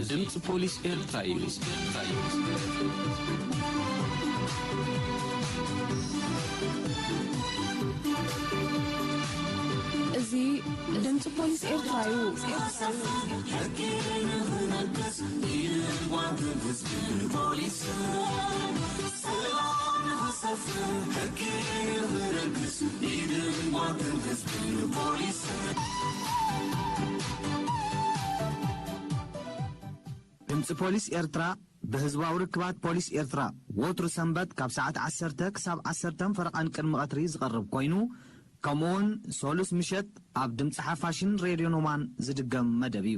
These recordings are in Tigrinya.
ድምፂ ፖሊስ ኤርትራ እዩ። እዚ ድምፂ ፖሊስ ኤርትራ እዩ። ሕጊ ንኽነግስ ኢድን ጓንትን ህዝብን ፖሊስን፣ ሰላም ንኽሰፍን። ሕጊ ንኽነግስ ኢድን ጓንትን ህዝብን ፖሊስን። ድምፂ ፖሊስ ኤርትራ ብህዝባዊ ርክባት ፖሊስ ኤርትራ ወትሩ ሰንበት ካብ ሰዓት ዓሰርተ ክሳብ ዓሰርተን ፈረቓን ቅድሚ ቀትሪ ዝቐርብ ኮይኑ፣ ከምኡውን ሰሉስ ምሸት ኣብ ድምፂ ሓፋሽን ሬድዮ ኖማን ዝድገም መደብ እዩ።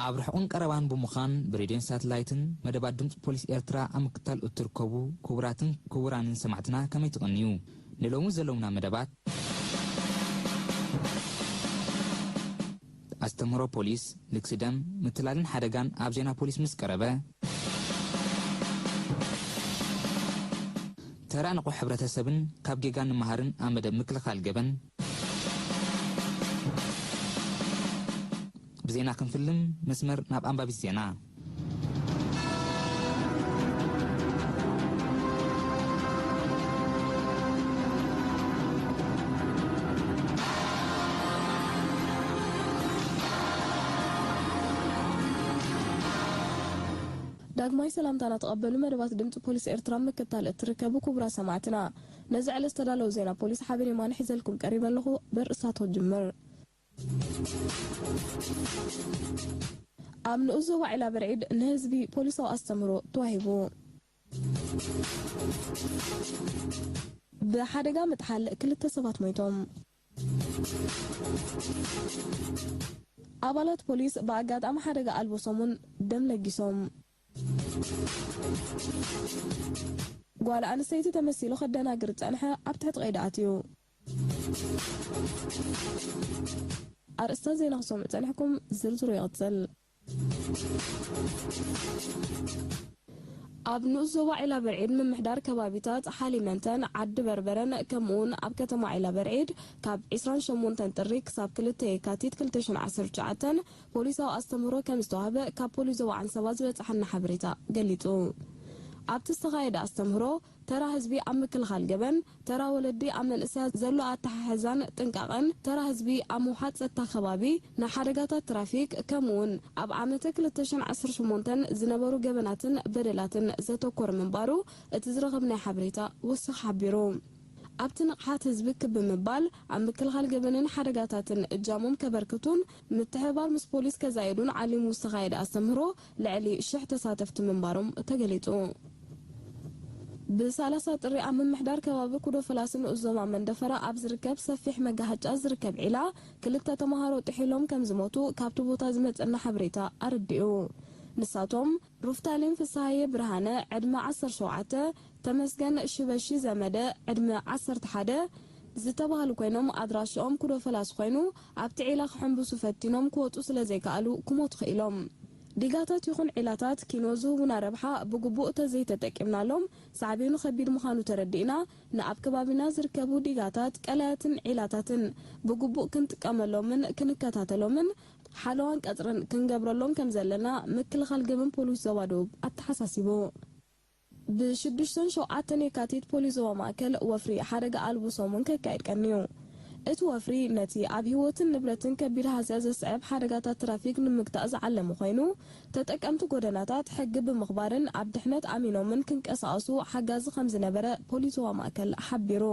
ኣብ ርሑቕን ቀረባን ብምዃን ብሬድዮን ሳተላይትን መደባት ድምፂ ፖሊስ ኤርትራ ኣብ ምክትታል እትርከቡ ክቡራትን ክቡራንን ሰማዕትና ከመይ ትቕንዩ? ንሎሚ ዘለውና መደባት ኣስተምህሮ ፖሊስ፣ ልግሲ ደም፣ ምትላልን ሓደጋን ኣብ ዜና ፖሊስ ምስ ቀረበ፣ ተራ ንቑሕ ሕብረተሰብን ካብ ጌጋ ንምሃርን ኣብ መደብ ምክልኻል ገበን፣ ብዜና ክንፍልም መስመር ናብ ኣንባቢት ዜና። ዳግማይ ሰላምታና ተቐበሉ። መደባት ድምፂ ፖሊስ ኤርትራ ምክታል እትርከቡ ክቡራት ሰማዕትና፣ ነዚ ዕለት ዝተዳለዉ ዜና ፖሊስ ሓቢር የማነ ሒዘልኩም ቀሪበ ኣለኹ። በርእሳቶ ጅምር። ኣብ ንኡስ ዞባ ዒላ በርዒድ ንህዝቢ ፖሊሳዊ ኣስተምህሮ ተዋሂቡ። ብሓደጋ ምጥሓል ክልተ ሰባት ሞይቶም። ኣባላት ፖሊስ ብኣጋጣሚ ሓደጋ ኣልቦ ሰሙን ደም ለጊሶም። ጓል ኣንስተይቲ ተመሲሉ ከደናግር ዝጸንሐ ኣብ ትሕቲ ቀይዲ ኣትዩ። ኣርእስታት ዜና ክሰምዑ ጸኒሕኩም፣ ዝርዝሩ ይቕጽል። ኣብ ንኡስ ዞባ ዒላ በርዒድ ምምሕዳር ከባቢታት ሓሊመንተን ዓዲ በርበረን ከምኡውን ኣብ ከተማ ዒላ በርዒድ ካብ ዕስራን ሸሞንተን ጥሪ ክሳብ ክልተ የካቲት ክልተ ሽሕን ዓሰርተ ትሽዓተን ፖሊሳዊ ኣስተምህሮ ከም ዝተዋህበ ካብ ፖሊስ ዞባ ዓንሰባ ዝበጽሓና ሓበሬታ ገሊጹ። ኣብቲ ዝተኻየደ ኣስተምህሮ ተራ ህዝቢ ኣብ ምክልኻል ገበን፣ ተራ ወለዲ ኣብ መንእሰያት ዘሎ ኣተሓሕዛን ጥንቃቐን፣ ተራ ህዝቢ ኣብ ምውሓጥ ጸጥታ ከባቢ፣ ንሓደጋታት ትራፊክ፣ ከምኡውን ኣብ ዓመተ ክልተ ሽሕን ዓሰርተ ሸሞንተን ዝነበሩ ገበናትን በደላትን ዘተኮረ ምንባሩ እቲ ዝረኸብናዮ ሓበሬታ ወሲኹ ሓቢሩ። ኣብቲ ንቕሓት ህዝቢ ክብ ብምባል ኣብ ምክልኻል ገበንን ሓደጋታትን እጃሞም ከበርክቱን ምትሕብባር ምስ ፖሊስ ከዛይዱን ዓሊሙ ዝተኻየደ ኣስተምህሮ ልዕሊ ሽሕ ተሳተፍቲ ምንባሮም ተገሊጹ። ብሳላሳ ጥሪ ኣብ ምምሕዳር ከባቢ ኩዶ ፈላሲ ንኡስ ዞባ መንደፈራ ኣብ ዝርከብ ሰፊሕ መጋሃጫ ዝርከብ ዒላ ክልተ ተምሃሮ ጥሒሎም ከም ዝሞቱ ካብቲ ቦታ ዝመጸና ሓበሬታ ኣረዲኡ። ንሳቶም ሩፍታሌም ፍስሃየ ብርሃነ ዕድመ ዓሰርተ ሸውዓተ፣ ተመስገን ሽበሺ ዘመደ ዕድመ ዓሰርተ ሓደ ዝተባህሉ ኮይኖም ኣድራሽኦም ኩዶ ፈላሲ ኮይኑ ኣብቲ ዒላ ክሕንብሱ ፈቲኖም ክወጹ ስለ ዘይከኣሉ ክሞቱ ክኢሎም። ዲጋታት ይኹን ዒላታት ኪኖ ዝህቡና ረብሓ ብግቡእ ተዘይተጠቂምናሎም ሳዕቤኑ ከቢድ ምዃኑ ተረዲእና ንኣብ ከባቢና ዝርከቡ ዲጋታት፣ ቀላያትን ዒላታትን ብግቡእ ክንጥቀመሎምን ክንከታተሎምን ሓለዋን ቀጽርን ክንገብረሎም ከም ዘለና ምክልኻል ገበን ፖሊስ ዞባ ደቡብ ኣተሓሳሲቡ። ብሽዱሽተን ሸውዓተን የካቲት ፖሊስ ዞባ ማእከል ወፍሪ ሓደጋ ኣልቦ ሰሙን ከካይድ ቀንዩ። እቲ ወፍሪ ነቲ ኣብ ህይወትን ንብረትን ከቢድ ሃስያ ዘስዕብ ሓደጋታት ትራፊክ ንምግታእ ዝዓለመ ኮይኑ፣ ተጠቀምቲ ጎደናታት ሕጊ ብምኽባርን ኣብ ድሕነት ኣሚኖምን ክንቀሳቐሱ ሓጋዚ ከም ዝነበረ ፖሊስ ዞባ ማእከል ሓቢሩ።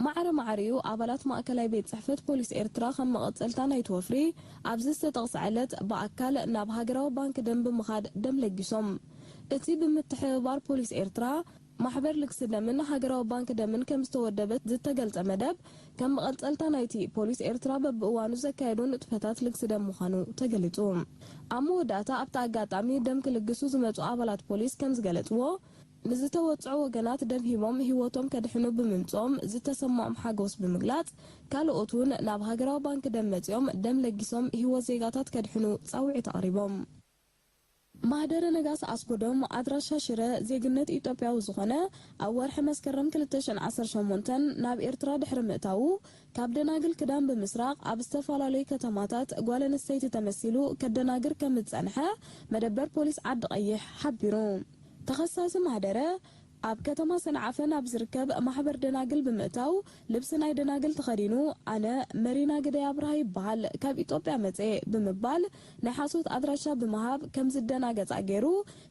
ማዕረ ማዕሪኡ ኣባላት ማእከላይ ቤት ጽሕፈት ፖሊስ ኤርትራ ከም መቐጸልታ ናይቲ ወፍሪ ኣብዚ ዝተጠቕሰ ዕለት ብኣካል ናብ ሃገራዊ ባንክ ደም ብምኻድ ደም ለጊሶም። እቲ ብምትሕብባር ፖሊስ ኤርትራ፣ ማሕበር ልግሲ ደምን ሃገራዊ ባንክ ደምን ከም ዝተወደበ ዝተገልጸ መደብ፣ ከም መቐጸልታ ናይቲ ፖሊስ ኤርትራ በብእዋኑ ዘካየዶ ንጥፈታት ልግሲ ደም ምዃኑ ተገሊጹ። ኣብ መወዳእታ ኣብቲ ኣጋጣሚ ደም ክልግሱ ዝመጹ ኣባላት ፖሊስ ከም ዝገለጽዎ፣ ንዝተወጽዑ ወገናት ደም ሂቦም ህይወቶም ከድሕኑ ብምምጽኦም ዝተሰምዖም ሓጎስ ብምግላጽ፣ ካልኦት እውን ናብ ሃገራዊ ባንክ ደም መጺኦም ደም ለጊሶም ህይወት ዜጋታት ከድሕኑ ጻውዒት ኣቕሪቦም። ማህደረ ነጋሲ ኣስጎዶም፣ ኣድራሻ ሽረ፣ ዜግነት ኢትዮጵያዊ ዝኾነ፣ ኣብ ወርሒ መስከረም ክልተ ሽሕን ዓሰርተ ሸሞንተን ናብ ኤርትራ ድሕሪ ምእታዉ፣ ካብ ደናግል ክዳን ብምስራቕ ኣብ ዝተፈላለዩ ከተማታት ጓል ኣንስተይቲ ተመሲሉ ከደናግር ከም ዝጸንሐ መደበር ፖሊስ ዓዲ ቀይሕ ሓቢሩ። ተኸሳሲ ማህደረ፣ ኣብ ከተማ ሰንዓፈ ናብ ዝርከብ ማሕበር ደናግል ብምእታው፣ ልብሲ ናይ ደናግል ተኸዲኑ፣ "ኣነ መሪና ግደይ ኣብርሃ ይበሃል፣ ካብ ኢትዮጵያ መጽኤ" ብምባል ናይ ሓሶት ኣድራሻ ብምሃብ ከም ዝደናገጻ ገይሩ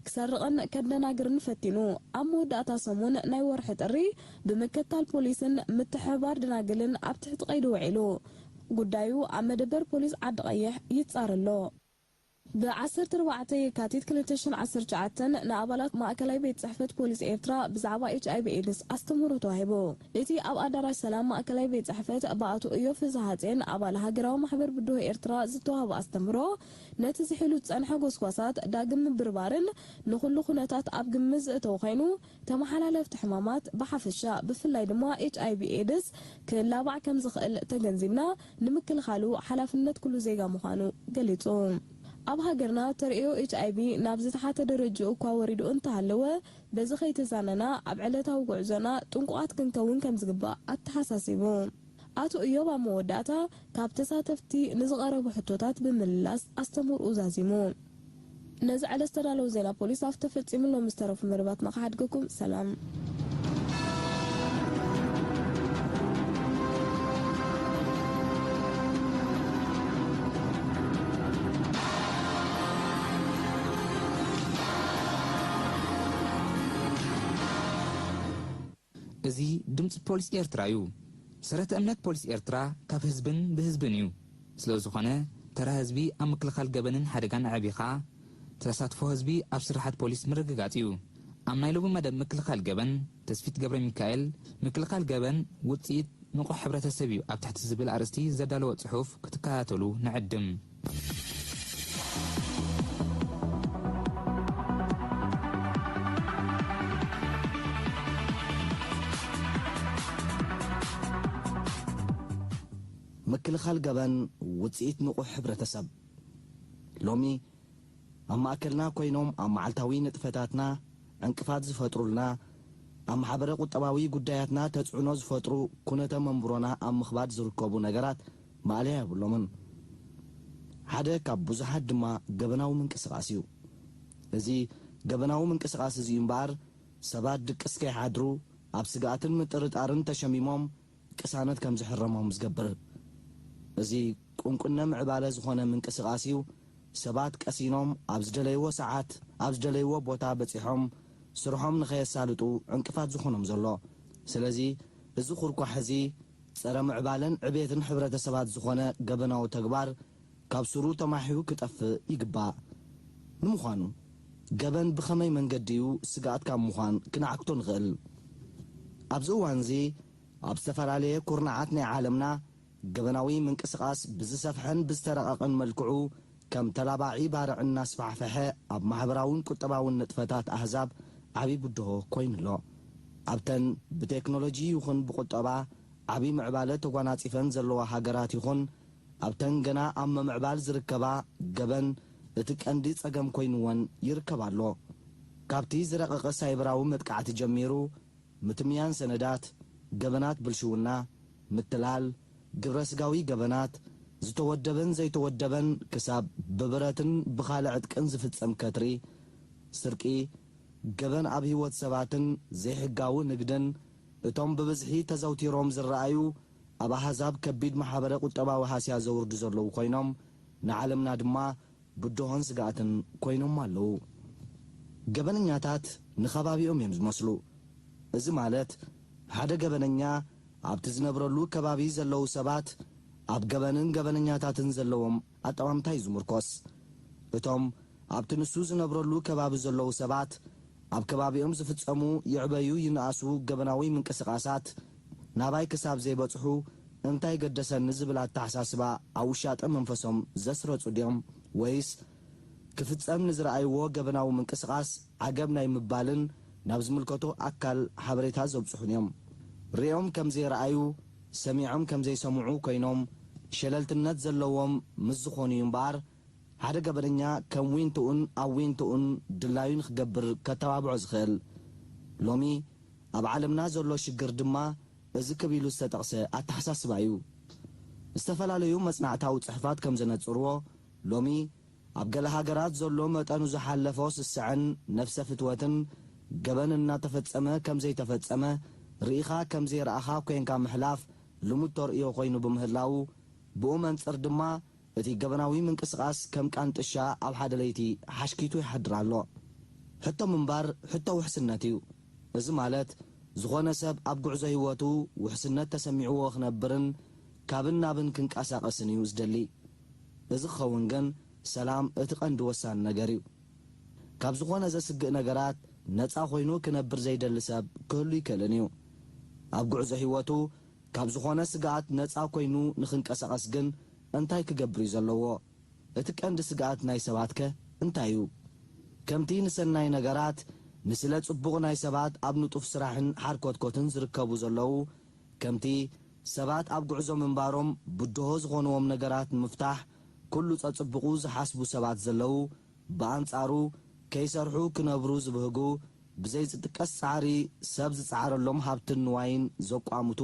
ክሰርቕን ከደናግርን ፈቲኑ። ኣብ መወዳእታ ሰሙን ናይ ወርሒ ጥሪ ብምክትታል ፖሊስን ምትሕብባር ደናግልን ኣብ ትሕቲ ቀይዲ ውዒሉ። ጉዳዩ ኣብ መደበር ፖሊስ ዓዲ ቀይሕ ይጻረ ኣሎ። ብ ዓሰርተ ኣርባዕተ የካቲት ክልተ ሽሕን ዓሰርተ ትሽዓተን ንኣባላት ማእከላይ ቤት ጽሕፈት ፖሊስ ኤርትራ ብዛዕባ ኤች ኣይ ቪ ኤድስ ኣስተምህሮ ተዋሂቡ። እቲ ኣብ ኣዳራሽ ሰላም ማእከላይ ቤት ጽሕፈት ብኣቶ እዮብ ፍስሃጼን ኣባል ሃገራዊ ማሕበር ብድሆ ኤርትራ ዝተዋህበ ኣስተምህሮ፣ ነቲ ዝሒሉ ዝጸንሐ ጎስጓሳት ዳግም ምብርባርን ንኹሉ ኩነታት ኣብ ግምት ዘእተወ ኮይኑ፣ ተመሓላለፍቲ ሕማማት ብሓፈሻ ብፍላይ ድማ ኤች ኣይ ቪ ኤድስ ክላባዕ ከም ዝኽእል ተገንዚብና፣ ንምክልኻሉ ሓላፍነት ኩሉ ዜጋ ምዃኑ ገሊጹ። ኣብ ሃገርና ተርእዮ ኤች ኣይ ቪ ናብ ዝተሓተ ደረጅኡ እኳ ወሪዱ እንተሃለወ፣ በዚ ከይተዛነና ኣብ ዕለታዊ ጉዕዞና ጥንቁቓት ክንከውን ከም ዝግባእ ኣተሓሳሲቡ። ኣቶ እዮብ ኣብ መወዳእታ ካብ ተሳተፍቲ ንዝቐረቡ ሕቶታት ብምምላስ ኣስተምህሮኡ ዛዚሙ። ነዚ ዕለት ዝተዳለወ ዜና ፖሊስ ኣብ ተፈጺሙ ኣሎ። ምስ ተረፉ መደባትና ክሓድገኩም። ሰላም። እዚ ድምጺ ፖሊስ ኤርትራ እዩ። ሰረተ እምነት ፖሊስ ኤርትራ ካብ ህዝብን ብህዝብን እዩ። ስለ ዝኾነ፣ ተራ ህዝቢ ኣብ ምክልኻል ገበንን ሓደጋን ኣዕቢኻ ተሳትፎ ህዝቢ ኣብ ስራሓት ፖሊስ ምርግጋጽ እዩ። ኣብ ናይ ሎሚ መደብ ምክልኻል ገበን፣ ተስፊት ገብረሚካኤል፣ ምክልኻል ገበን ውጽኢት ንቑሕ ሕብረተሰብ እዩ ኣብ ትሕቲ ዝብል ኣርእስቲ ዘዳለዎ ጽሑፍ ክትከታተሉ ንዕድም። ምክልኻል ገበን ውጽኢት ንቑሕ ሕብረተሰብ። ሎሚ ኣብ ማእከልና ኮይኖም ኣብ መዓልታዊ ንጥፈታትና ዕንቅፋት ዝፈጥሩልና፣ ኣብ ማሕበረ ቁጠባዊ ጉዳያትና ተጽዕኖ ዝፈጥሩ፣ ኩነተ መንብሮና ኣብ ምኽባድ ዝርከቡ ነገራት ማእለያ የብሎምን። ሓደ ካብ ብዙሓት ድማ ገበናዊ ምንቅስቓስ እዩ። እዚ ገበናዊ ምንቅስቓስ እዚ እዩ እምበኣር፣ ሰባት ድቅስ ከይሓድሩ ኣብ ስግኣትን ምጥርጣርን ተሸሚሞም ቅሳነት ከም ዝሕረሞም ዝገብር። እዚ ቁንቁነ ምዕባለ ዝኾነ ምንቅስቓስ እዩ። ሰባት ቀሲኖም ኣብ ዝደለይዎ ሰዓት ኣብ ዝደለይዎ ቦታ በጺሖም ስርሖም ንኸየሳልጡ ዕንቅፋት ዝኾኖም ዘሎ። ስለዚ እዚ ኩርኳሕ እዚ ጸረ ምዕባለን ዕቤትን ሕብረተሰባት ዝኾነ ገበናዊ ተግባር ካብ ሱሩ ተማሒዩ ክጠፍእ ይግባእ። ንምዃኑ ገበን ብኸመይ መንገዲ እዩ ስግኣት ካብ ምዃን ክንዓግቶ ንኽእል? ኣብዚ እዋንዚ ኣብ ዝተፈላለየ ኩርናዓት ናይ ዓለምና ገበናዊ ምንቅስቓስ ብዝሰፍሐን ብዝተረቐቐን መልክዑ ከም ተላባዒ ባርዕ እናስፋሕፈሐ ኣብ ማሕበራውን ቁጠባውን ንጥፈታት ኣህዛብ ዓቢ ብድሆ ኮይኑ ኣሎ። ኣብተን ብቴክኖሎጂ ይኹን ብቁጠባ ዓቢ ምዕባለ ተጓናጺፈን ዘለዋ ሃገራት ይኹን ኣብተን ገና ኣብ ምምዕባል ዝርከባ ገበን እቲ ቀንዲ ጸገም ኮይንወን ይርከብ ኣሎ። ካብቲ ዝረቐቐ ሳይበራዊ መጥቃዕቲ ጀሚሩ ምትምያን ሰነዳት፣ ገበናት ብልሽውና፣ ምትላል፣ ግብረ ስጋዊ ገበናት፣ ዝተወደበን ዘይተወደበን ክሳብ ብብረትን ብኻልእ ዕጥቅን ዝፍጸም ከትሪ፣ ስርቂ፣ ገበን ኣብ ህይወት ሰባትን ዘይሕጋዊ ንግድን እቶም ብብዝሒ ተዘውቲሮም ዝረኣዩ ኣብ ኣህዛብ ከቢድ ማሕበረ ቁጠባዊ ሃስያ ዘውርዱ ዘለዉ ኮይኖም ንዓለምና ድማ ብድሆን ስግኣትን ኮይኖም ኣለዉ። ገበነኛታት ንኸባቢኦም እዮም ዝመስሉ። እዚ ማለት ሓደ ገበነኛ ኣብቲ ዝነብረሉ ከባቢ ዘለዉ ሰባት ኣብ ገበንን ገበነኛታትን ዘለዎም ኣጠማምታ እዩ ዝምርኮስ። እቶም ኣብቲ ንሱ ዝነብረሉ ከባቢ ዘለዉ ሰባት ኣብ ከባቢኦም ዝፍጸሙ ይዕበዩ ይንኣሱ ገበናዊ ምንቅስቓሳት ናባይ ክሳብ ዘይበጽሑ እንታይ ገደሰኒ ዝብል ኣተሓሳስባ ኣብ ውሻጠ መንፈሶም ዘስረጹ ድዮም? ወይስ ክፍጸም ንዝረኣይዎ ገበናዊ ምንቅስቓስ ዓገብ ናይ ምባልን ናብ ዝምልከቶ ኣካል ሓበሬታ ዘብጽሑን እዮም? ሪኦም ከም ዘይረኣዩ፣ ሰሚዖም ከም ዘይሰምዑ ኮይኖም ሸለልትነት ዘለዎም ምስ ዝኾኑ እዩ እምበኣር፣ ሓደ ገበነኛ ከም ዊንትኡን ኣዊንትኡን ድላዩ ንኽገብር ከተባብዖ ዝኽእል። ሎሚ ኣብ ዓለምና ዘሎ ሽግር ድማ እዚ ክብ ኢሉ ዝተጠቕሰ ኣተሓሳስባ እዩ። ዝተፈላለዩ መጽናዕታዊ ጽሑፋት ከም ዘነጽርዎ፣ ሎሚ ኣብ ገለ ሃገራት ዘሎ መጠኑ ዝሓለፎ ስስዐን ነፍሰ ፍትወትን፣ ገበን እናተፈጸመ ከም ዘይተፈጸመ፣ ርኢኻ ከም ዘይረኣኻ ኮይንካ ምሕላፍ ልሙድ ተርእዮ ኮይኑ ብምህላዉ፣ ብኡ መንጽር ድማ እቲ ገበናዊ ምንቅስቓስ ከም ቃንጥሻ ኣብ ሓደ ለይቲ ሓሽኪቱ ይሓድር ኣሎ። ሕቶ ምንባር ሕቶ ውሕስነት እዩ። እዚ ማለት፣ ዝኾነ ሰብ ኣብ ጉዕዞ ህይወቱ ውሕስነት ተሰሚዕዎ ክነብርን ካብን ናብን ክንቀሳቐስን እዩ ዝደሊ። እዚ ክኸውን ግን ሰላም እቲ ቀንዲ ወሳኒ ነገር እዩ። ካብ ዝኾነ ዘስግእ ነገራት ነጻ ኮይኑ ክነብር ዘይደሊ ሰብ ክህሉ ይክእልን እዩ። ኣብ ጉዕዞ ህይወቱ ካብ ዝኾነ ስግኣት ነጻ ኮይኑ ንኽንቀሳቐስ ግን እንታይ ክገብር እዩ ዘለዎ? እቲ ቀንዲ ስግኣት ናይ ሰባትከ እንታይ እዩ? ከምቲ ንሰናይ ነገራት፣ ንስለ ጽቡቕ ናይ ሰባት ኣብ ንጡፍ ስራሕን ሓርኮትኮትን ዝርከቡ ዘለዉ፣ ከምቲ ሰባት ኣብ ጉዕዞ ምንባሮም ብድሆ ዝኾንዎም ነገራት ንምፍታሕ ኩሉ ጸጽብቑ ዝሓስቡ ሰባት ዘለዉ፣ ብኣንጻሩ ከይሰርሑ ክነብሩ ዝብህጉ፣ ብዘይ ዝጥቀስ ጻዕሪ ሰብ ዝጸዓረሎም ሃብትን ንዋይን ዘቋምቱ፣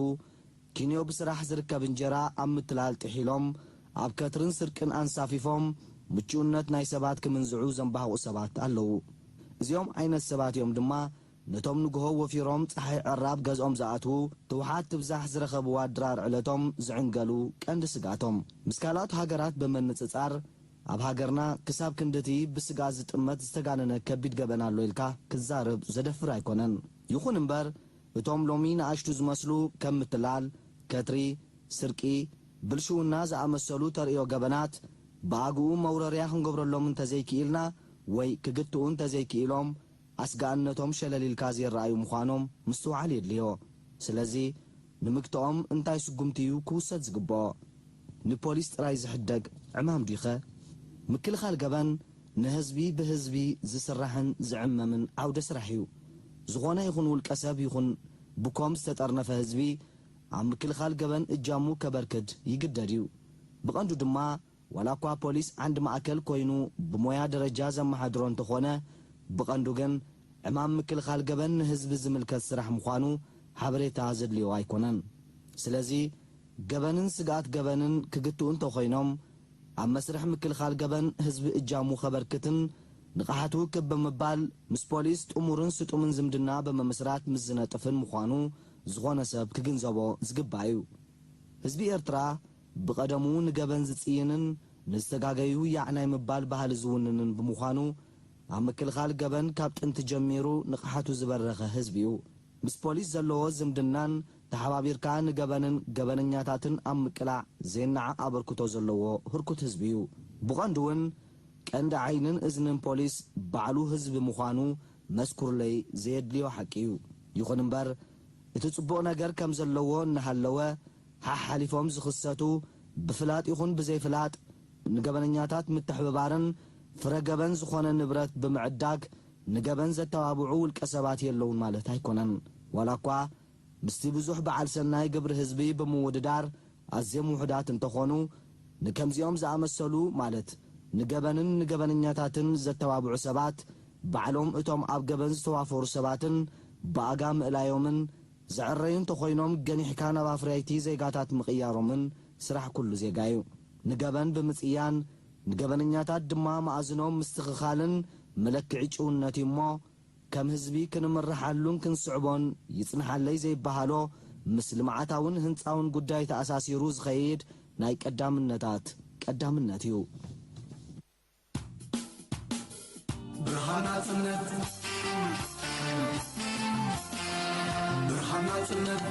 ኪንዮ ብስራሕ ዝርከብ እንጀራ ኣብ ምትላል ጥሒሎም፣ ኣብ ከትርን ስርቅን ኣንሳፊፎም፣ ምቹእነት ናይ ሰባት ክምንዝዑ ዘንባህቑ ሰባት ኣለዉ። እዚኦም ዓይነት ሰባት እዮም ድማ ነቶም ንግሆ ወፊሮም ጸሓይ ዕራብ ገዝኦም ዝኣትዉ፣ ትውሓት ትብዛሕ ዝረኸብዋ ድራር ዕለቶም ዝዕንገሉ ቀንዲ ስግኣቶም። ምስ ካልኦት ሃገራት ብምንጽጻር፣ ኣብ ሃገርና ክሳብ ክንድቲ ብስግኣት ዝጥመት ዝተጋነነ ከቢድ ገበን ኣሎ ኢልካ ክዛረብ ዘደፍር ኣይኮነን። ይኹን እምበር፣ እቶም ሎሚ ንኣሽቱ ዝመስሉ ከም ምትላል፣ ከትሪ፣ ስርቂ፣ ብልሽውና ዝኣመሰሉ ተርእዮ ገበናት፣ ብኣግኡ መውረርያ ክንገብረሎም እንተዘይክኢልና ወይ ክግትኡ እንተዘይክኢሎም፣ ኣስጋእነቶም ሸለል ኢልካ ዘይረኣዩ ምዃኖም ምስትውዓል የድልዮ። ስለዚ፣ ንምግትኦም እንታይ ስጉምቲ እዩ ክውሰድ ዝግብኦ? ንፖሊስ ጥራይ ዝሕደግ ዕማም ድዩኸ? ምክልኻል ገበን ንህዝቢ ብህዝቢ ዝስራሕን ዝዕመምን ዓውደ ስራሕ እዩ። ዝኾነ ይኹን ውልቀ ሰብ ይኹን ብኮም ዝተጠርነፈ ህዝቢ ኣብ ምክልኻል ገበን እጃሙ ከበርክት ይግደድ እዩ። ብቐንዱ ድማ ዋላ እኳ ፖሊስ ዓንዲ ማእከል ኮይኑ ብሞያ ደረጃ ዘመሓድሮ እንተኾነ፣ ብቐንዱ ግን ዕማም ምክልኻል ገበን ንህዝቢ ዝምልከት ስራሕ ምዃኑ ሓበሬታ ዘድልዮ ኣይኮነን። ስለዚ፣ ገበንን ስግኣት ገበንን ክግትኡ እንተኾይኖም፣ ኣብ መስርሕ ምክልኻል ገበን ህዝቢ እጃሙ ከበርክትን ንቕሓቱ ክብ ብምባል ምስ ፖሊስ ጥሙርን ስጡምን ዝምድና ብምምስራት ምስ ዝነጥፍን ምዃኑ ዝኾነ ሰብ ክግንዘቦ ዝግባእ እዩ። ህዝቢ ኤርትራ ብቐደሙ ንገበን ዝጽይንን ንዝተጋገዩ ያዕ ናይ ምባል ባህሊ ዝውንንን ብምዃኑ፣ ኣብ ምክልኻል ገበን ካብ ጥንቲ ጀሚሩ ንቕሓቱ ዝበረኸ ህዝቢ እዩ። ምስ ፖሊስ ዘለዎ ዝምድናን ተሓባቢርካ ንገበንን ገበነኛታትን ኣብ ምቅላዕ ዘይነዓቕ ኣበርክቶ ዘለዎ ህርኩት ህዝቢ እዩ። ብቐንዱ እውን ቀንዲ ዓይንን እዝንን ፖሊስ ባዕሉ ህዝቢ ምዃኑ መስኩርለይ ዘየድልዮ ሓቂ እዩ። ይኹን እምበር፣ እቲ ጽቡቕ ነገር ከም ዘለዎ እናሃለወ፣ ሓሓሊፎም ዝኽሰቱ ብፍላጥ ይኹን ብዘይፍላጥ ንገበነኛታት ምትሕብባርን ፍረ ገበን ዝኾነ ንብረት ብምዕዳግ ንገበን ዘተባብዑ ውልቀ ሰባት የለውን ማለት ኣይኮነን። ዋላ እኳ ምስቲ ብዙሕ በዓል ሰናይ ግብሪ ህዝቢ ብምውድዳር ኣዝዮም ውሑዳት እንተኾኑ፣ ንከምዚኦም ዝኣመሰሉ ማለት ንገበንን ንገበነኛታትን ዘተባብዑ ሰባት ባዕሎም እቶም ኣብ ገበን ዝተዋፈሩ ሰባትን ብኣጋ ምእላዮምን ዘዕረዩ እንተኾይኖም ገኒሕካ ናብ ኣፍረይቲ ዜጋታት ምቕያሮምን ስራሕ ኩሉ ዜጋ እዩ። ንገበን ብምጽያን ንገበነኛታት ድማ መኣዝኖም ምስትኽኻልን መለክዒ ጭውነት እዩ እሞ፣ ከም ህዝቢ ክንምርሓሉን ክንስዕቦን ይጽንሓለይ ዘይበሃሎ ምስ ልምዓታውን ህንጻውን ጉዳይ ተኣሳሲሩ ዝኸይድ ናይ ቀዳምነታት ቀዳምነት እዩ። ብርሃን ናጽነት፣ ብርሃን ናጽነት።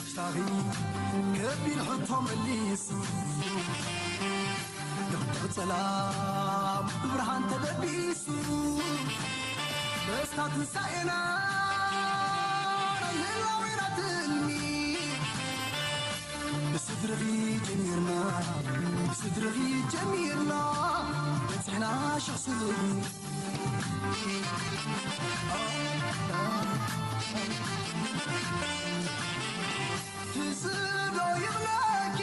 ሽታኺ ከቢድ ሕቶ መሊሱ፣ ድቕድቕ ጸላም ብብርሃን ተለቢሱ፣ ደስታ ትንሳኤና ናይ ህላዌና ትልሚ፣ ብስድርኺ ጀሚርና፣ ብስድርኺ ጀሚርና፣ በጽሕና ሽሕ ስርኒ። ትዝዶ ይብለኪ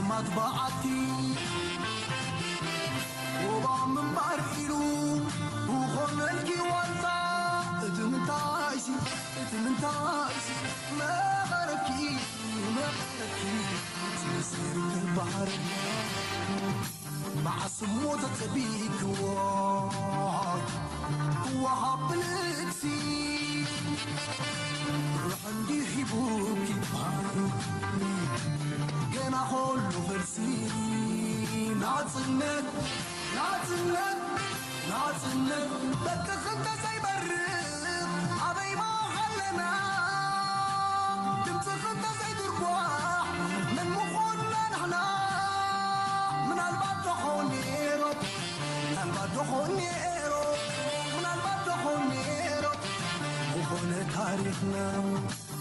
ማትባዓቲ ሩባ ምንባር ኢሉ ብኾነልኪ ዋልታ፣ እቲ ምንታይሲ፣ እቲ ምንታይሲ መቐረብኪ፣ መቐረብኪ ዝስር ባሕሪ። መዓስ እሞ ተጸቢእክዎ ክወሃብ ብልግሲ፣ ሩሕ እንዲሂቡኪ ገና ኾሉ ፈልሲ። ናጽነት፣ ናጽነት፣ ናጽነት በቂ ክልተ ዘይበርቕ ኣበይ ማሃለና? ድምፂ ክልተ ዘይድርጓሕ መን ምኾንና ንሕና? ምናልባት ደኾን ነይሮ፣ ምናልባት ደኾን ነይሮ፣ ምናልባት ደኾን ነይሮ ዝኾነ ታሪኽና።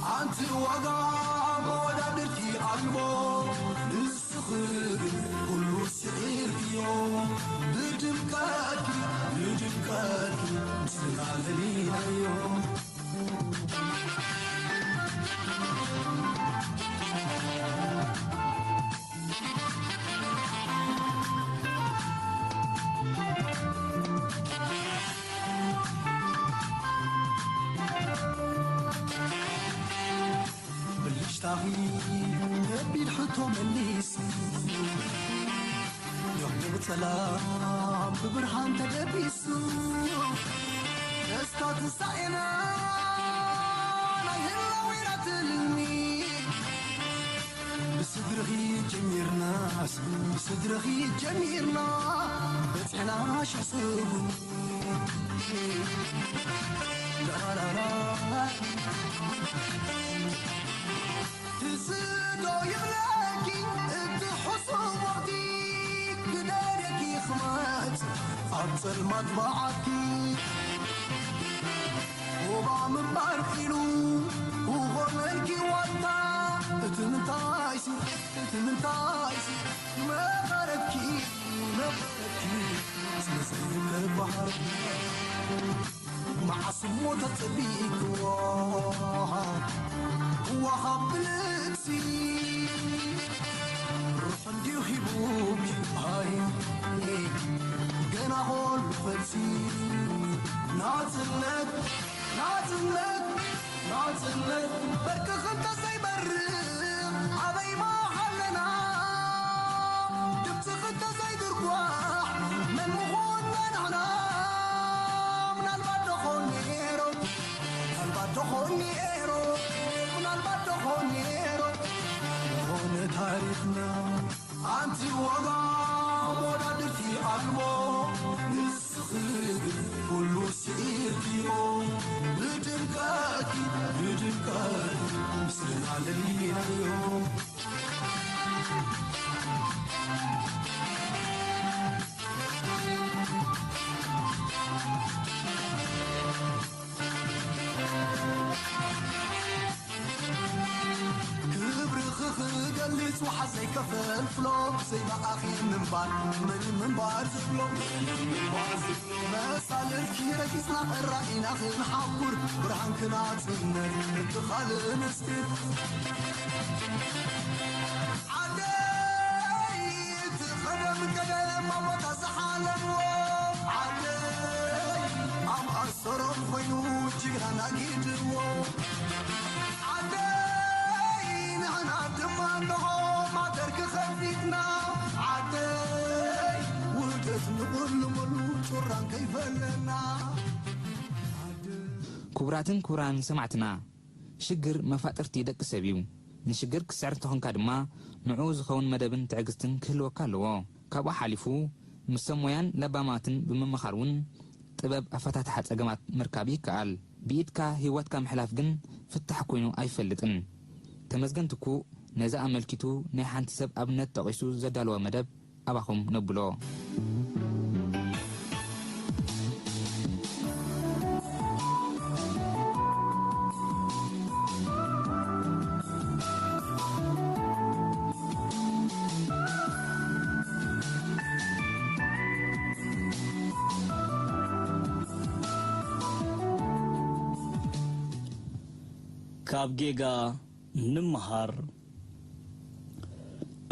ኣንቲ ዋጋ መወዳድርቲ ኣልቦ ንስኺ ኩሉ ስዒርክዮ ብድምቀትኪ ብድምቀትኪ ምስልና ለሊናዮ። ብልሽታኺ ከቢድ ሕቶ መሊሱ፣ ዮም ብጸላም ብብርሃን ተደቢሱ። ደስታ ትንሳኤና ናይ ህላዊና ትልሚ፣ ብስድርኺ ጀሚርናስ ብስድርኺ ጀሚርና በጽሕና ሽሕ ስጉ። ላላላ። ትዝዶ ይብለኪ እቲ ሕሱም ወቕቲ፣ ክደልየኪ ክመጽእ ኣብ ጸልማት በዓቲ። ሩባ ምንባር ኢሉ ክኾነልኪ ዋልታ፣ እቲ ምንታይሲ፣ እቲ ምንታይሲ መቐረብኪ፣ መቐረብኪ ስለ ዘይከባህር። መዓስ እሞ ተጸቢእክዎ ክወሃብ ብልግሲ፣ ሩሑ እንድዩ ሂቡኪ። ኣይ ገና ኾሉ ፈልሲ። ናጽነት፣ ናጽነት፣ ናጽነት በርቂ ክልተ ዘይበርቕ ኣበይ ማሃለና? ድምጺ ክልተ ዘይድርጓሕ መን ምኾንና ንሕና? ምናልባት ደኾን ነይሩ፣ ምናልባት ደኾን ነይሩ፣ ምናልባት ደኾን ነይሩ ዝኾነ ታሪኽና። ኣንቲ ዋጋ መወዳድርቲ ኣልቦ ንስኺ ኩሉ ስዒርክዮ ብድምቀትኪ፣ ብድምቀትኪ ምስልና ለሊናዮ። ክብርኺ ክገልጽ ወሓዘይ ከፈልፍሎ፣ ብዘይ ብኣኺ ምንባር መን ምንባር ዝብሎ? መሳልልኪ ረጊጽና ራኢና ክንሓኩር፣ ብርሃንኪ ናጽነት እቲ ካልእ ንስቲ። ዓደይ እቲ ቀደም ቀደም ኣቦታት ዝሓለምዎ፣ ዓደይ ኣብ ኣሰሮም ኮይኑ ጅግና ናጊድዎ። ዓደይ ንሕና ድማ እንሆ ማተርኪ ከፊትና። ዓደይ ውህደት ንኹሉ ሙሉ ጩራን ከይፈለና። ክቡራትን ክቡራን ሰማዕትና፣ ሽግር መፋጥርቲ ደቂ ሰብ እዩ። ንሽግር ክትስዕር እንተኾንካ ድማ ንዕኡ ዝኸውን መደብን ትዕግስትን ክህልወካ ኣለዎ። ካብኡ ሓሊፉ ምስ ሰብ ሞያን ለባማትን ብምምኻር እውን ጥበብ ኣፈታትሓ ጸገማት ምርካብ ይከኣል። ብኢድካ ህይወትካ ምሕላፍ ግን ፍታሕ ኮይኑ ኣይፈልጥን። ተመስገን ትኩእ ነዚ ኣመልኪቱ ናይ ሓንቲ ሰብ ኣብነት ጠቒሱ ዘዳለወ መደብ ኣባኹም ነብሎ። ካብ ጌጋ ንምሃር።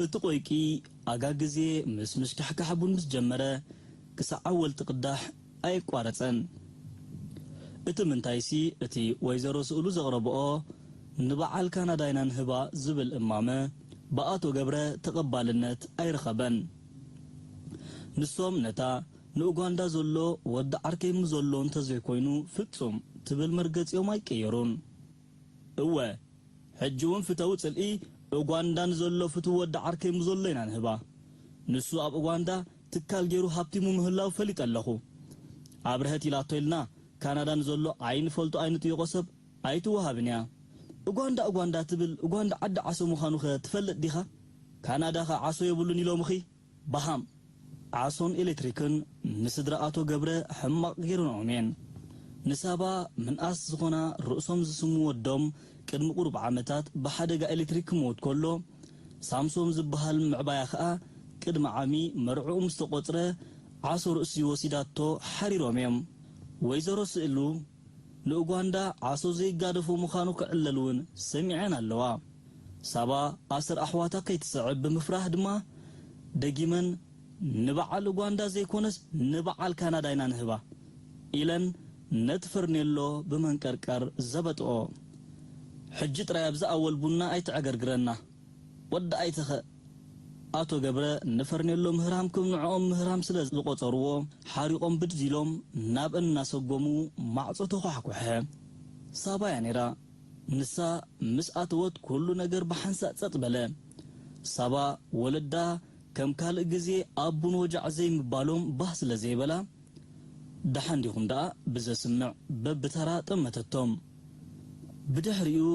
እቲ ቆይቂ ኣጋ ግዜ ምስ ምሽካሕካሕ ቡን ምስ ጀመረ፣ ክሳዕ ኣወልቲ ቅዳሕ ኣየቋረጸን። እቲ ምንታይሲ፣ እቲ ወይዘሮ ስእሉ ዘቕረብኦ፣ "ንበዓል ካናዳ ኢና ንህባ" ዝብል እማመ፣ ብኣቶ ገብረ ተቐባልነት ኣይረኸበን። ንሶም ነታ "ንኡጋንዳ ዘሎ ወዲ ዓርከይ ምስ ዘሎ እንተዘይኮይኑ ፍጹም" ትብል መርገጺኦም ኣይቀየሩን። እወ፣ ሕጂ እውን ፍተዊ ጽልኢ ኡጋንዳ ንዘሎ ፍቱው ወዲ ዓርከይ ምዘሎ ኢና ንህባ። ንሱ ኣብ ኡጋንዳ ትካል ገይሩ ሃብቲሙ ምህላው ፈሊጠ ኣለኹ። ኣብርሀት ኢላቶ ኢልና ካናዳ ንዘሎ ኣይንፈልጦ ኣይንጥይቖ ሰብ ኣይትወሃብን እያ። ኡጋንዳ ኡጋንዳ ትብል፣ ኡጋንዳ ዓዲ ዓሶ ምዃኑኸ ትፈልጥ ዲኻ? ካናዳኸ ዓሶ የብሉን ኢሎምኺ? በሃም። ዓሶን ኤሌክትሪክን ንስድራ ኣቶ ገብረ ሕማቕ ገይረንኦም እየን። ንሳባ ምንኣስ ዝኾና ርእሶም ዝስሙ ወዶም ቅድሚ ቁሩብ ዓመታት ብሓደጋ ኤሌክትሪክ ክመውት ከሎ፣ ሳምሶም ዝበሃል ምዕባያ ኸኣ ቅድሚ ዓሚ መርዕኡ ምስ ተቖጽረ ዓሶ ርእሲ ወሲዳቶ ሓሪሮም እዮም። ወይዘሮ ስእሉ ንኡጋንዳ ዓሶ ዘይጋደፎ ምዃኑ ክዕለል እውን ሰሚዐን ኣለዋ። ሳባ ኣሰር ኣሕዋታ ከይትስዕብ ብምፍራህ ድማ ደጊመን "ንበዓል ኡጋንዳ ዘይኮነስ ንበዓል ካናዳ ኢና ንህባ" ኢለን ነቲ ፈርኔሎ ብመንቀርቀር ዘበጥኦ። "ሕጂ ጥራይ ኣብዚ ኣወል ቡና ኣይትዕገርግረና። ወዲ ኣይተኸ" ኣቶ ገብረ ንፈርኔሎ ምህራም ከም ንዕኦም ምህራም ስለ ዝቖጸርዎ፣ ሓሪቖም ብድድ ኢሎም ናብአን እናሰጎሙ ማዕጾ ተዃሕኩሐ። ሳባ እያ ነይራ። ንሳ ምስ ኣተወት ኩሉ ነገር ብሓንሳእ ጸጥ በለ። ሳባ ወለዳ ከም ካልእ ግዜ ኣብ ቡን ወጃዕ ዘይምባሎም ባህ ስለ ዘይበላ፣ ደሓን ዲኹም ደኣ ብዘስምዕ በብተራ ጠመተቶም። ብድሕሪኡ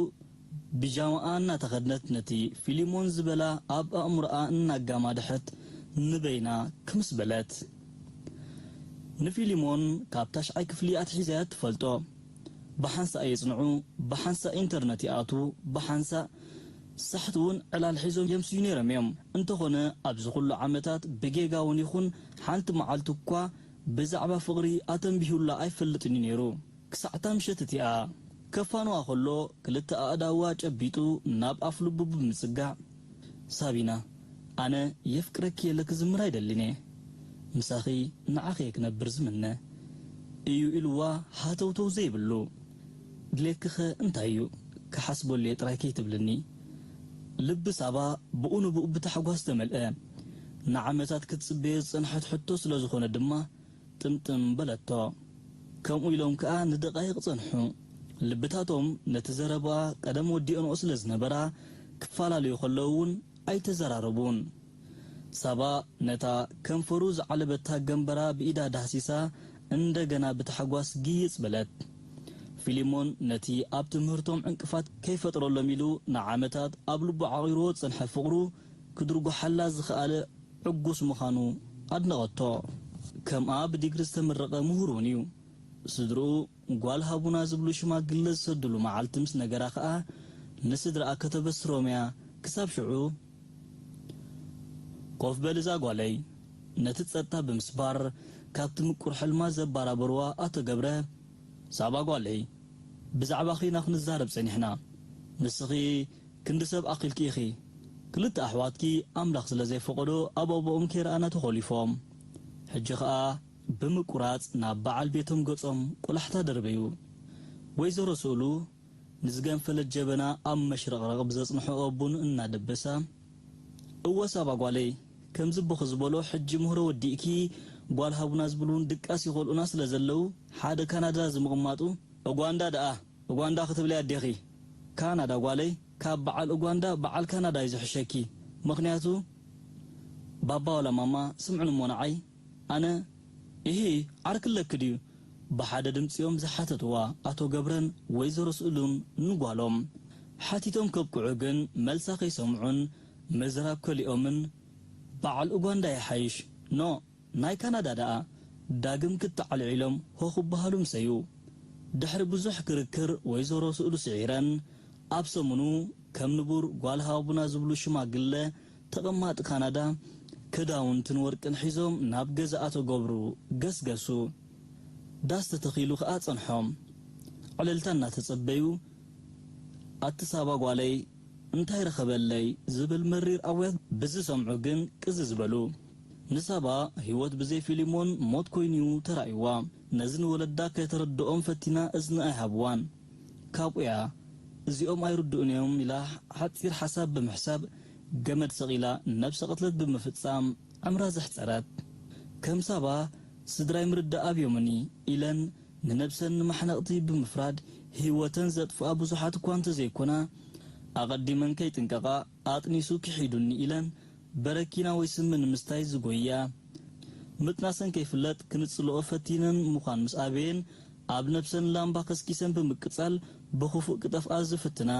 ብጃማኣ እናተኸድነት ነቲ ፊሊሞን ዝበላ ኣብ ኣእምሮኣ እናጋማደሐት ንበይና ክምስ በለት። ንፊሊሞን ካብ ታሽዓይ ክፍሊ ኣትሒዛ እያ ትፈልጦ። ብሓንሳእ የጽንዑ፣ ብሓንሳእ ኢንተርነት ይኣትዉ፣ ብሓንሳእ ሳሕቲ እውን ዕላል ሒዞም የምስዩ ነይሮም እዮም። እንተኾነ ኣብዚ ኩሉ ዓመታት ብጌጋ እውን ይኹን ሓንቲ መዓልቲ እኳ ብዛዕባ ፍቕሪ ኣተንቢሁላ ኣይፈልጥን እዩ ነይሩ። ክሳዕታ ምሸት እቲኣ ከፋንዋ ከሎ ክልተ ኣእዳዋ ጨቢጡ ናብ ኣፍ ልቡ ብምጽጋዕ፣ "ሳቢና፣ ኣነ የፍቅረኪ እየ ኢለ ክዝምር ኣይደልን እየ። ምሳኺ ንዓኺ እየ ክነብር ዝምነ" እዩ ኢልዋ ሃተውተው ዘይብሉ። "ድሌትኪኸ እንታይ እዩ? ክሓስበሉ እየ ጥራይ ከይትብልኒ?" ልቢ ሳባ ብኡ ንብኡ ብታሕጓስ ተመልአ። ንዓመታት ክትጽበዮ ዝጸንሐት ሕቶ ስለ ዝኾነ ድማ ጥምጥም በለቶ። ከምኡ ኢሎም ከኣ ንደቓይቕ ጸንሑ። ልብታቶም ነቲ ዘረባ ቀደም ወዲኦንኦ ስለ ዝነበራ ክፈላለዩ ከለዉ እውን ኣይተዘራረቡን። ሳባ ነታ ከንፈሩ ዝዓለበታ ገንበራ ብኢዳ ዳህሲሳ እንደገና ብታሕጓስ ግይጽ በለት። ፊሊሞን ነቲ ኣብ ትምህርቶም ዕንቅፋት ከይፈጥረሎም ኢሉ ንዓመታት ኣብ ልቡ ዓቒርዎ ዝጸንሐ ፍቕሩ ክድርጉሓላ ዝኸኣለ ዕጉስ ምዃኑ ኣድነቐቶ። ከምኣ ብዲግሪ ዝተመረቐ ምሁር እውን እዩ። ስድርኡ ጓል ሃቡና ዝብሉ ሽማግለ ዝሰድሉ መዓልቲ ምስ ነገራ ኸኣ ንስድራኣ ከተበስሮም እያ። ክሳብ ሽዑ ኮፍ በል እዛ ጓለይ። ነቲ ጸጥታ ብምስባር ካብቲ ምቁር ሕልማ ዘባራበርዋ ኣቶ ገብረ፣ ሳባ ጓለይ፣ ብዛዕባኺ ኢና ክንዛረብ ጸኒሕና። ንስኺ ክንዲ ሰብ ኣኺልኪ ኢኺ። ክልተ ኣሕዋትኪ ኣምላኽ ስለ ዘይፈቐዶ ኣብ ኣቦኦም ከይረኣና ተኾሊፎም። ሕጂ ኸኣ ብምቁራጽ ናብ በዓል ቤቶም ገጾም ቆላሕታ ደርበዩ። ወይዘሮ ስእሉ ንዝገንፈለት ጀበና ኣብ መሽረቕረቕ ብዘጽንሕኦ ቡን እናደበሳ፣ "እወ ሳባ ጓለይ፣ ከምዚ ቦኽ ዝበሎ ሕጂ ምህሮ ወዲእኪ፣ ጓል ሃቡና ዝብሉ እውን ድቃስ ይኸልኡና ስለ ዘለዉ፣ ሓደ ካናዳ ዝምቕማጡ" "እጓንዳ ደኣ፣ እጓንዳ ክትብለይ ኣዴኺ። ካናዳ ጓለይ፣ ካብ በዓል እጓንዳ በዓል ካናዳ እዩ ዝሕሸኪ። ምኽንያቱ፣ ባባ ዋላ ማማ፣ ስምዑኒ እሞ ንዓይ፣ ኣነ" "ኢሂ፣ ዓርኪ ኣለኪ ድዩ?" ብሓደ ድምጺ እዮም ዝሓተትዋ ኣቶ ገብረን ወይዘሮ ስእሉን ንጓሎም። ሓቲቶም ከብቅዑ ግን መልሳ ከይሰምዑን ምዝራብ ከሊኦምን፣ "በዓል ኡጋንዳ ይሓይሽ፣ ኖ፣ ናይ ካናዳ ደኣ?" ዳግም ክተዓልዒሎም ሆ ክበሃሉ ምሰዩ። ድሕሪ ብዙሕ ክርክር ወይዘሮ ስእሉ ስዒረን፣ ኣብ ሰሙኑ ከም ንቡር ጓል ሃቡና ዝብሉ ሽማግለ ተቐማጢ ካናዳ ክዳውንትን ወርቅን ሒዞም ናብ ገዛ ኣቶ ገብሩ ገስገሱ። ዳስ ተተኺሉ ከኣ ጸንሖም። ዕልልታ እናተጸበዩ፣ "ኣቲ ሳባ ጓለይ፣ እንታይ ረኸበለይ ዝብል መሪር ኣውያት ብዝሰምዑ ግን ቅዝዝ በሉ። ንሳባ ህይወት ብዘይ ፊሊሞን ሞት ኮይኑ'ዩ ተራእይዋ። ነዚ ንወለዳ ከይተረድኦም ፈቲና እዝኒ ኣይሃብዋን። ካብኡ'ያ፣ እዚኦም ኣይርድኡን'ዮም ኢላ ሓጺር ሓሳብ ብምሕሳብ ገመድ ሰቒላ ነብሰ ቅትለት ብምፍጻም ዕምራ ዘሕጸረት። ከም ሳባ ስድራይ ምርዳእ ኣብዮምኒ ኢለን ንነብሰን ንማሕነቕቲ ብምፍራድ ህይወተን ዘጥፍኣ ብዙሓት እኳ እንተዘይኮና፣ ኣቐዲመን ከይጥንቀቓ ኣጥኒሱ ክሒዱኒ ኢለን በረኪና ወይ ስሚ ንምስታይ ዝጎያ። ምጥናሰን ከይፍለጥ ክንጽልኦ ፈቲነን ምዃን ምስ ኣበየን፣ ኣብ ነብሰን ላምባ ከስኪሰን ብምቅጻል ብኽፉእ ክጠፍኣ ዝፍትና።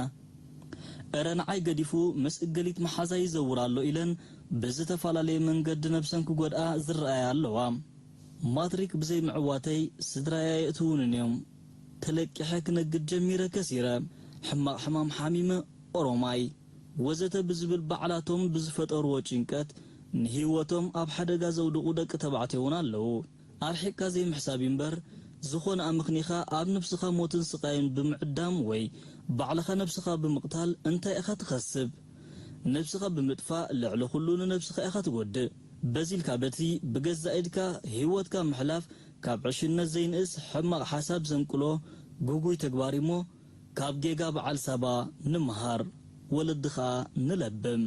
እረ ንዓይ ገዲፉ ምስ እገሊት መሓዛ ይዘውር ኣሎ ኢለን ብዝተፈላለየ መንገዲ ነብሰን ክጎድኣ ዝረኣያ ኣለዋ። ማትሪክ ብዘይ ምዕዋተይ ስድራይ ኣየእትውንን እዮም። ተለቂሐ ክነግድ ጀሚረ ከሲረ። ሕማቕ ሕማም ሓሚመ ኦሮማይ ወዘተ ብዝብል ባዕላቶም ብዝፈጠርዎ ጭንቀት ንህይወቶም ኣብ ሓደጋ ዘውድቑ ደቂ ተባዕትዮ እውን ኣለዉ። ኣርሒቕካ ዘይምሕሳብ እምበር፣ ዝኾነ ኣመኽኒኻ ኣብ ነብስኻ ሞትን ስቓይን ብምዕዳም ወይ ባዕልኻ ነብስኻ ብምቕታል እንታይ ኢኻ ትኸስብ? ነብስኻ ብምጥፋእ ልዕሊ ኩሉ ንነብስኻ ኢኻ ትጎድእ። በዚ ኢልካ በቲ ብገዛእ ኢድካ ህይወትካ ምሕላፍ ካብ ዕሽነት ዘይንእስ ሕማቕ ሓሳብ ዘንቅሎ ግጉይ ተግባር እዩ'ሞ፣ ካብ ጌጋ በዓል ሳባ ንምሃር፣ ወለዲ ኸኣ ንለብም።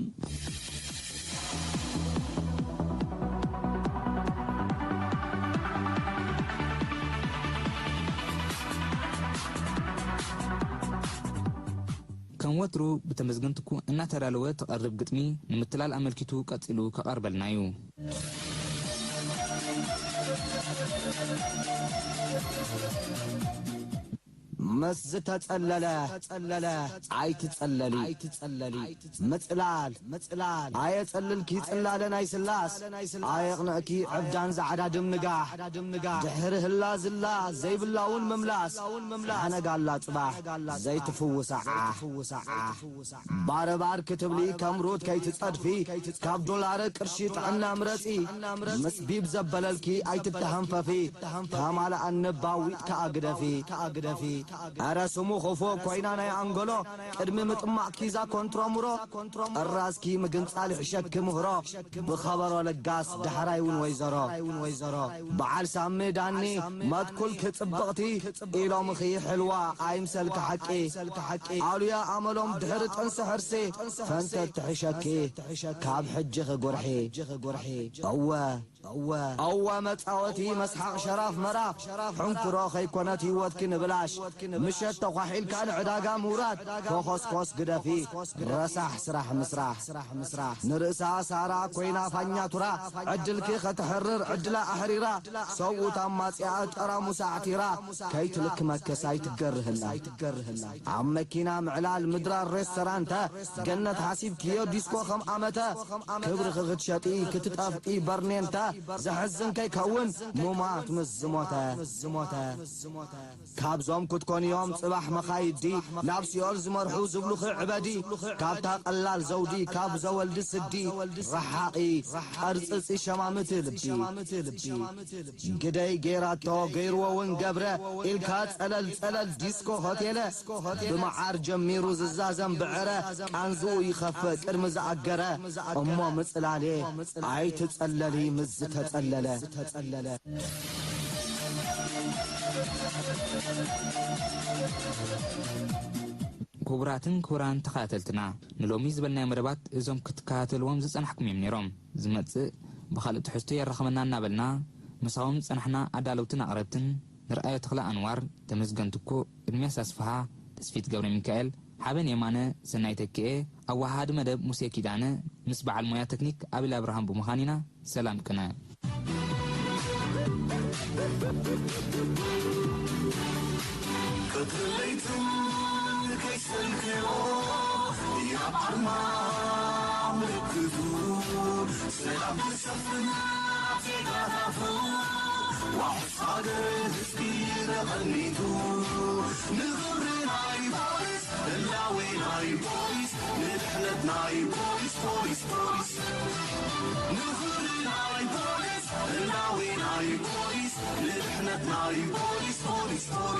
ከም ወትሩ ብተመስገን ትኩ እናተዳለወ ትቐርብ ግጥሚ ንምትላል ኣመልኪቱ ቀጺሉ ከቐርበልና እዩ። ምስ ዝተጸለለ ኣይትጸለሊ። ምጽላል ኣየጸልልኪ ጽላለ ናይ ስላስ። ኣየቕንዕኪ ዕብዳን ዛዕዳ ድምንጋሕ። ድሕሪ ህላ ዝላ ዘይብላ እውን ምምላስ። ሓነጋላ ጽባሕ ዘይትፍውሳ ዓሕ። ባረባር ክትብሊ ከም ሩት ከይትጸድፊ፣ ካብ ዶላረ ቅርሺ ጥዕና ምረጺ። ምስ ቢብ ዘበለልኪ ኣይትተሃንፈፊ፣ ተማልኣኒ ባዊጥ ከኣ ግደፊ። ኣረ ስሙ ኽፉእ ኮይና ናይ ኣንጎሎ፣ ቅድሚ ምጥማቕኪ ዛ ኮንትሮምሮ፣ ጥራዝኪ ምግንጻል ይሕሸኪ ምህሮ። ብኸበሮ ለጋስ ዳሕራይ እውን ወይዘሮ። በዓል ሳሚ ዳኒ መትኩል ክጽብቕቲ ኢሎምኺ ሕልዋ ኣይምሰልኪ ሓቂ። ኣሉያ ኣመሎም ድሕሪ ጥንሲ ሕርሲ ፈንተት ትሕሸኪ ካብ ሕጂ ክጉርሒ። እወ እወ መጻወቲ መስሓቕ ሸራፍ መራፍ። ሕንኩሮ ከይኮነት ህይወትኪ ንብላሽ። ምሸት ተዃሒልካ ንዕዳጋ ምውራድ። ተኾስኮስ ግደፊ ረሳሕ ስራሕ ምስራሕ። ንርእሳ ሳራ ኮይና ፋኛቱራ፣ ዕድልኪ ከተሕርር ዕድላ ኣሕሪራ፣ ሰብኡት ኣማጺኣ ጠራሙሳ ኣዕቲራ፣ ከይትልክመክስ ኣይትገርህላ። ኣብ መኪና ምዕላል ምድራር ሬስቶራንተ፣ ገነት ሓሲብክዮ ዲስኮ ከም ኣመተ፣ ክብርኺ ክትሸጢ ክትጠፍኢ በርኔንተ፣ ዘሕዝን ከይከውን ሙማት ምስ ዝሞተ። ካብዞም ክትኮንዮም ጽባሕ መኻይዲ፣ ናብ ሲኦል ዝመርሑ ዝብሉኺ ዕበዲ። ካብታ ቀላል ዘውዲ፣ ካብ ዘወልዲ ስዲ፣ ረሓቒ ቀርጽጺ ሸማምቲ ልቢ። ግደይ ገይራቶ፣ ገይርዎ እውን ገብረ፣ ኢልካ ጸለል ጸለል ዲስኮ ሆቴለ። ብመዓር ጀሚሩ ዝዛዘም ብዕረ፣ ቃንዝኡ ይኸፍእ ቅድሚ ዝኣገረ። እሞ ምጽላሌ ኣይትጸለሊ ምስ ዝተጸለለ። ክቡራትን ክቡራን ተኸታተልትና፣ ንሎሚ ዝበልናዮ መደባት እዞም ክትከታተልዎም ዝጸናሕኩም እዮም ነይሮም። ዝመጽእ ብኻልእ ትሕዝቶ የራኽበና እናበልና፣ ምሳኹም ዝጸናሕና ኣዳለውትን ኣቕረብትን ንርኣዮ ተኽለ ኣንዋር፣ ተመስገን ትኩእ፣ እድሜያስ ኣስፍሃ፣ ተስፊት ገብረ ሚካኤል፣ ሓበን የማነ፣ ሰናይ ተክኤ፣ ኣወሃሃዲ መደብ ሙሴ ኪዳነ፣ ምስ በዓል ሞያ ተክኒክ ኣቤል ኣብርሃም ብምዃን ኢና። ሰላም ቅነ። ቀትርን ለይትን ከይሰልክዮ፣ ህያብ ኣርማ ምልክቱ፣ ሰላም ዘሰፍን ዜጋታቱ፣ ዋሕስ ሃገር ህዝቢ ተቐኒቱ፣ ንኽብሪ ናይ ፖሊስ፣ ህላዌ ናይ ፖሊስ፣ ንድሕነት ናይ ፖሊስ፣ ፖሊስ፣ ፖሊስ። ንኽብሪ ናይ ፖሊስ፣ ህላዌ ናይ ፖሊስ፣ ንድሕነት ናይ ፖሊስ፣ ፖሊስ፣ ፖሊስ።